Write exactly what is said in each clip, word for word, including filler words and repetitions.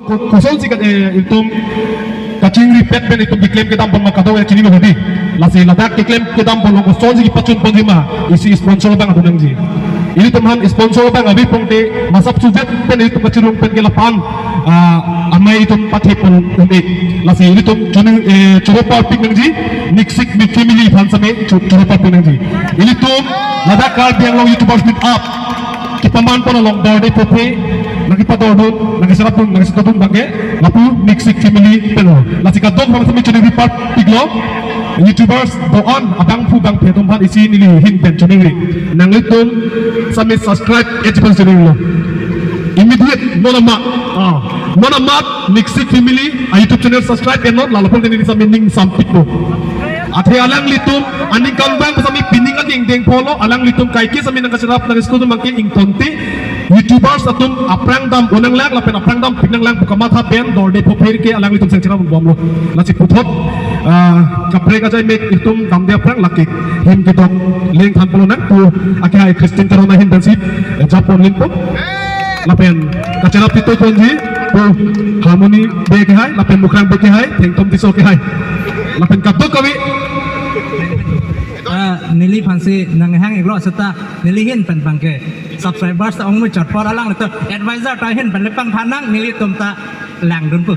Ko-, kosonsi ka, eh, itum kachingripet pen itum keklem kedam pon ma kadokave chinilo hedi. Lasi ladak keklem kedam pon lo kosonsi kepachun ponji ma, isi sponsor abang adun nangji. Ilitum aphan sponsor abang ave pulote masap sujet pen itum kachirung pen ke lapu-an, ah, amei itum pathe pon un-e. Lasi ilitum choningri, eh, choro parpik nangji, Niksik Family aphan sitame cho-, choro parpik nangji. Ilitum ladak Karbi Anglong YouTubers Meet Up kepaman pon along Dorde Phophe nangkepadordun, nangkecherapdun, nangkechetongdun abangke lapu Niksik Family pen lo. Lasi kadokave sitame choningri parpiklo. YouTubers do-an abangphu bangphi atum aphan isi nelihin pen choningri. Nanglitum sitame subscribe-etji pen choningrilo. Immediate, non amat, ah, non amat Niksik Family a-YouTube channel subscribe-etnon, la lapu-an neli sitame ning sampikpo. Athe alanglitum aningkanvang sitame pining aning dengpolo, alanglitum kaike sitame nangkacherap nangkechetongdun abangke ingtonte YouTubers atum aphrang dam un nanglang lapen aphrang dampik nanglang pu kamatha pen Dorde Phophe ke alanglitum seng cherapdun bomlo. Lasi puthot, ah, kaprek ajai mek itum damde aphrang lake him kedok leng than pon lonang pu akehai Christine Teron ahin pensi, eh, japon linpo. Lapen kacherap tito ponji pu Harmony Bey akehai, lapen Mukrang Bey akehai, Thengtom Tisso akehai. Lapen kadokave, ah, neliphansi nanghang-iklo seta nelihin pen abangke subscribers ta ongmuchot apor alanglitum advisor ta ahin pen le pangthan nang, nelitum ta langdunpo.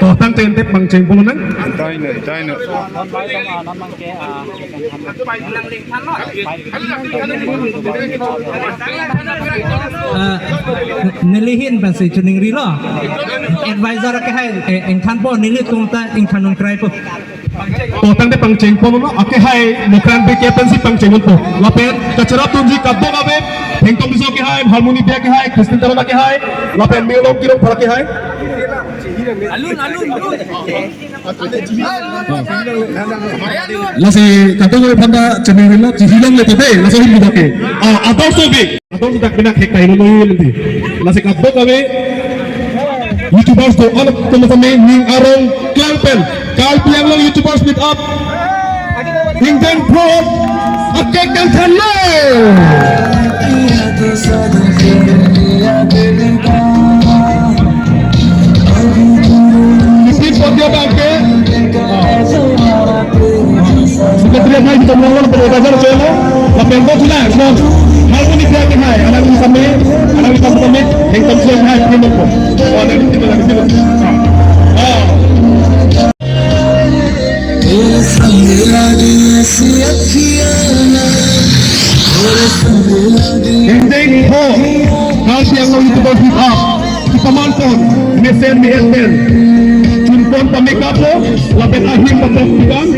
To tangte ente pangcheng pon lonang. Taino, taino. Eh, nelihin pensi choningrilo. Advisor akehai, eh, ingthanpo, nelitum ta ingthan nangkraipo. To tangte pangcheng ponlo, akehai Mukrang Bey ke pensi pangcheng ponpo. Lapen kacherapdunji kadokave, Thengtom Tisso akehai, Harmony Bey akehai, Christine Teron akehai, lapen Mirlong Kirongphar akehai. Alun, alun, alun. Lasi kadokave aphanta choningrilo, chihilongle to de, laso him kedok ke. Ah, ador so bi. Ador so dak bina khek tailo lo yun di. Lasi kadokave YouTubers do-an atum sitame ning arong klang pen Karbi Anglong YouTubers Meet Up ingdeng phongo akek kangthanlo. Isi pon dia abangke. Secretary nai kita mulai pada bazar chelo. Lapen do chula, no. Harmony Bey akehai, alanglitum sitame, alanglitum sitame, Thengtom Tisso akehai, primo ko. Oh, alanglitum sitame, alanglitum sitame. Ah. Ingdeng phongo, Karbi Anglong YouTubers Meet Up kepaman pon, mesen me-et pen chun pon pame-up lo, lapen ahim patok pikan.